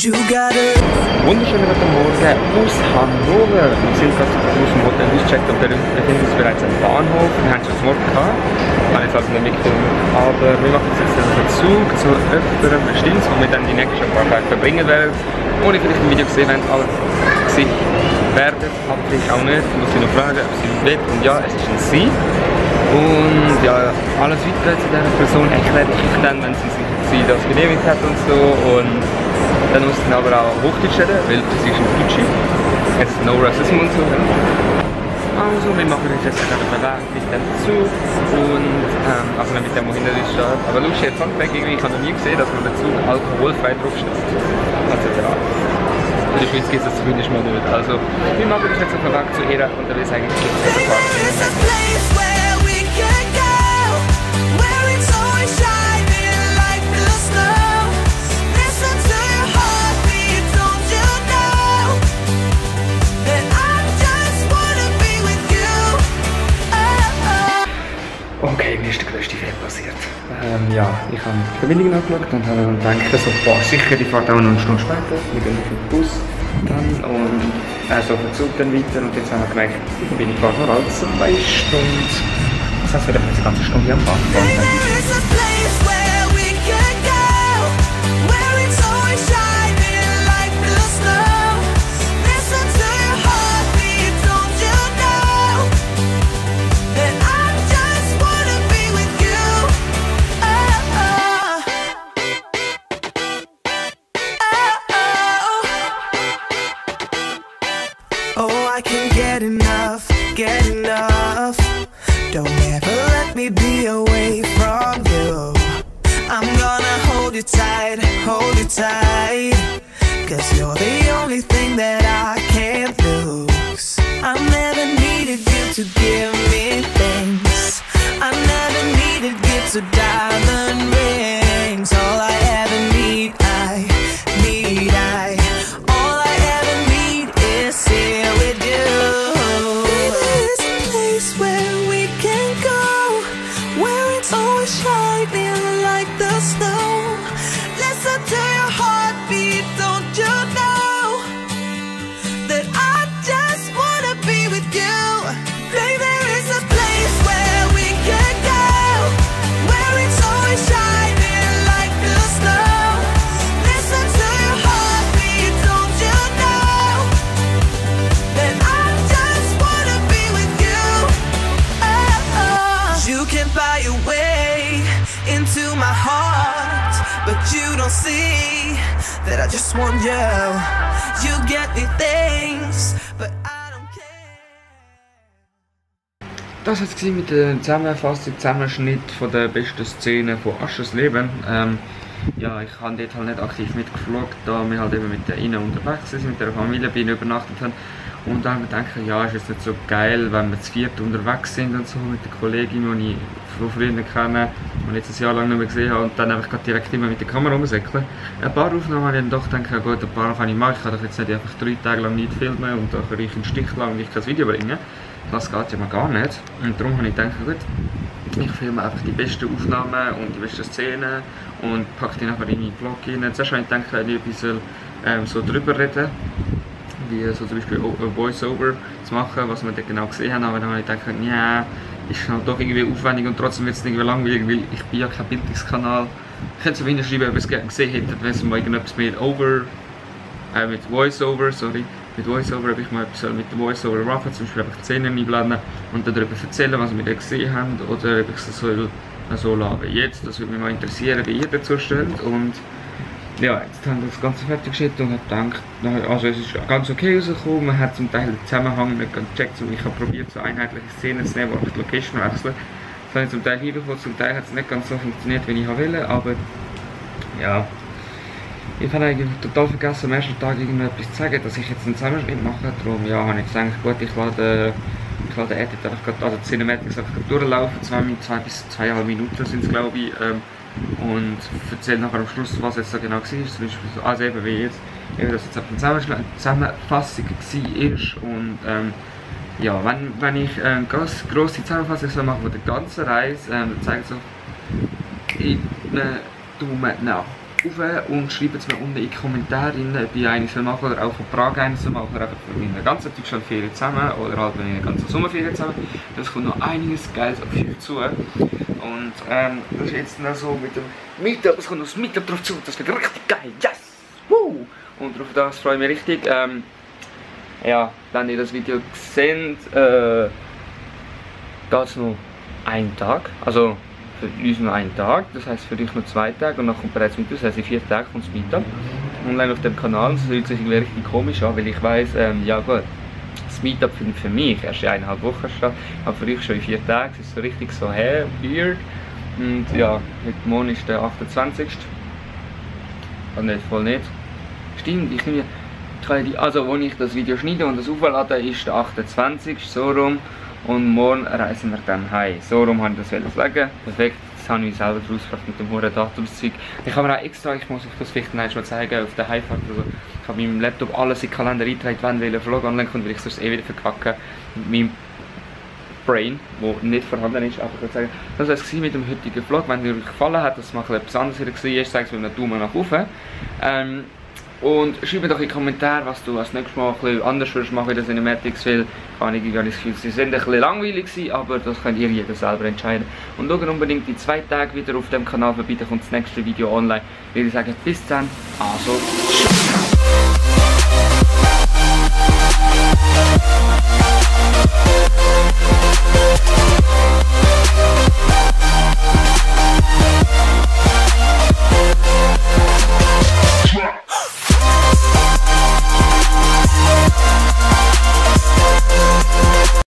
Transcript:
Wunderschönen guten Morgen aus Hannover. Wir sind gerade aus dem Hotel ausgecheckt und befinden uns bereits am Bahnhof. Wir haben schon das Morgen gehabt, ich habe jetzt also nicht mitgenommen, aber wir machen jetzt einen Zug zu jemandem bestimmt, wo wir dann die nächsten paar Tage verbringen werden. Ohne vielleicht ein Video gesehen werden, aber gesehen werden, habe ich auch nicht. Ich muss sie noch fragen, ob sie will. Und ja, es ist ein Sie. Und ja, alles weitere zu dieser Person erkläre ich dann, wenn sie das genehmigt hat und so. Und dann muss sie aber auch Hochdeutsch reden, weil sie ist ein Deutsche. Es ist no Racism und so. Also, wir machen uns jetzt gerade Weg mit dem Zug und also nicht mit dem, wo hinter uns steht. Aber lustig, jetzt Funfact, ich habe noch nie gesehen, dass man den Zug alkoholfrei draufsteht. Also ja, in der Schweiz gibt es das zumindest mal nicht. Also, wir machen uns jetzt auf den Weg zu ihr und dann ist eigentlich jetzt okay, mir ist der grösste Fehler passiert. Ja, ich habe die Verbindung angeschaut und habe dann gedacht, so, boah, sicher, die fährt auch noch eine Stunde später. Wir gehen auf den Bus dann und so auf den Zug dann weiter. Und jetzt haben wir gemerkt, die Verbindung fährt noch als 2 Stunden. Das heißt, wir werden jetzt eine ganze Stunde am Bahnhof fahren. I can't get enough, get enough. Don't ever let me be away from you. I'm gonna hold you tight, cause you're the only thing that I can't lose. I never needed you to give me things. I never needed gifts or diamond rings. All I ever need, all I ever need is here with you. There's a place where we can go, where it's always shining like the snow. Listen to your heartbeat, don't you know that I just wanna be with you. Baby, there is a place where we can go, where it's always shining like the snow. Listen to your heartbeat, don't you know that I just wanna be with you. You can buy your way into my heart, but you don't see that I just want you. You get me things, but I don't care. Das war es mit der Zusammenfassung, Zusammenschnitt von der besten Szene von Aschers Leben. Ja, ich habe dort halt nicht aktiv mitgeflogen, da wir halt eben mit ihnen unterwegs sind, mit der Familie bei ihnen übernachtet haben. Und dann haben wir gedacht, ja, ist jetzt nicht so geil, wenn wir zu viert unterwegs sind und so mit der Kollegin, die ich von früher kenne und jetzt ein Jahr lang nicht mehr gesehen habe und dann einfach direkt immer mit der Kamera rumsäckeln. Ein paar Aufnahmen habe ich dann doch gedacht, ja gut, ein paar kann ich machen, ich kann doch jetzt nicht einfach 3 Tage lang nicht filmen und dann kann ich einen Stich lang und ich kein Video bringen. Das geht ja mal gar nicht. Und darum habe ich gedacht, gut, ich filme einfach die besten Aufnahmen und die besten Szenen und packe die nachher in meinen Vlog rein. Zuerst habe ich gedacht, ich ein bisschen so drüber reden, wie so zum Beispiel ein Voice-Over zu machen, was wir dort genau gesehen haben, aber dann habe ich gedacht, ja, ist halt doch irgendwie aufwendig und trotzdem wird es irgendwie langweilig, weil ich bin ja kein Bildungskanal. Ich könnte so hinschreiben, ob ihr es gerne gesehen hättet, wenn es mal irgendetwas mit mit Voice-Over, mit Voice-Over, ob ich mal etwas mit dem Voice-Over machen, zum Beispiel einfach die Szenen einblenden und dann darüber erzählen, was wir da gesehen haben, oder ob ich es so lassen wie jetzt. Das würde mich mal interessieren, wie ihr dazu steht. Und ja, jetzt haben wir das Ganze fertig geschickt und habe gedacht, also es ist ganz okay rausgekommen, man hat zum Teil den Zusammenhang nicht ganz gecheckt und ich habe probiert, so einheitliche Szenen zu nehmen, wo ich die Location wechsle. Das habe ich zum Teil hinbekommen, zum Teil hat es nicht ganz so funktioniert, wie ich wollte, aber ja. Ich habe eigentlich total vergessen, am ersten Tag irgendetwas zu sagen, dass ich jetzt einen Zusammenschnitt mache. Darum ja, habe ich gedacht, gut, ich lade Edit einfach gerade, also die Cinematics einfach durchlaufen, 2 bis 2,5 Minuten sind es, glaube ich. Und erzähle nachher am Schluss, was jetzt so genau war. Zum Beispiel so, also eben wie jetzt, dass jetzt eine Zusammenfassung war. Und ja, wenn ich eine grosse Zusammenfassung mache von der ganzen Reise, dann zeige ich so, ich Daumen nach auf und schreibt es mir unten in die Kommentare rein, ob ich eine machen soll oder auch von Prag eine soll machen oder einfach für meine ganze Deutschlandferien zusammen oder halt meine ganze Sommerferien zusammen. Das kommt noch einiges Geiles auf euch zu. Und das ist jetzt noch so mit dem Meetup, es kommt noch das Meetup drauf zu, das wird richtig geil, yes! Woo! Und auf das freue ich mich richtig. Ja, wenn ihr das Video seht, geht es noch einen Tag, also für uns nur einen Tag, das heisst für dich nur 2 Tage und dann kommt bereits mit, das heisst in 4 Tagen kommt das Meetup online auf dem Kanal. Das fühlt sich irgendwie richtig komisch an, weil ich weiss, ja gut, das Meetup findet für mich erst in 1,5 Wochen statt, aber für dich schon in 4 Tagen, es ist so richtig so, weird. Und ja, heute Morgen ist der 28. Also nicht, voll nicht. Stimmt, also wo ich das Video schneide und das auflade, ist der 28. so rum. Und morgen reisen wir dann heim. So rum habe ich das sagen. Perfekt, das habe ich selber draus gefragt mit dem hohen Datumszeug. Ich habe mir auch extra, ich muss euch das vielleicht noch mal zeigen, auf der Heimfahrt. Also, ich habe meinem Laptop alles in den Kalender eingetragen, wann welcher Vlog online kommt, weil ich sonst wieder verkacken mit meinem Brain, der nicht vorhanden ist. Aber ich würde sagen, das war es mit dem heutigen Vlog. Wenn es euch gefallen hat, dass es mal etwas anderes wieder war, zeigt es mir einen Daumen nach oben. Und schreib mir doch in die Kommentare, was du als nächstes Mal ein bisschen anders würdest machen in den Cinematics, weil ich gar nicht das Gefühl, sie sind ein bisschen langweilig gewesen, aber das könnt ihr jeder selber entscheiden. Und schaut unbedingt die 2 Tage wieder auf dem Kanal vorbei, dann kommt das nächste Video online. Würde ich sagen, bis dann, also